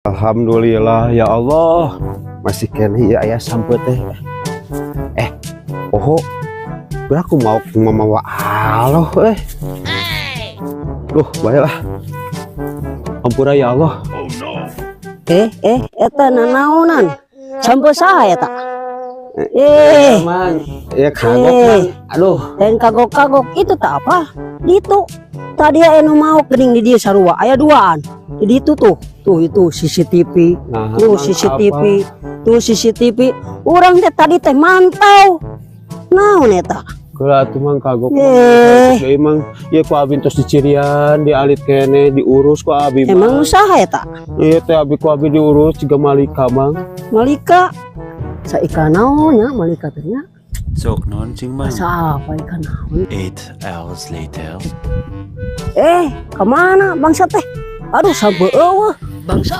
Alhamdulillah, ya Allah, masih keneh ya aya sampeu teh. Eh, oh, aku mau mamawa aloh eh. Duh, baiklah. Ampura, ya Allah. Eh, eh, eta nanaonan? Sampeu saha eta? Eh, Mang, ya kagok, Eh. Mang. Aduh, lain kagok-kagok itu tak apa? Ditu. Tadi aya nu mau geuning di dieu sarua, aya duaan. Di ditu tuh. Tuh itu CCTV. Nah, Tuh Mang, CCTV. Tuh CCTV. Urang teh tadi teh mantau. Naon eta? Kela atuh, Mang, kagok. Eh. Deui, Mang, ieu ku abi tos dicirian, dialit keneh, diurus ku abi. Emang Mang. usaha eta? Iya teh abi ku abi diurus jiga Malika, Mang. Malika. Saika naon nya Malika teh nya? Sok naon cing, Mang? Asa apa ikan naon? 8 hours later. Eh, kemana bangsa teh? Aduh, sampeu euweuh. Bangsa.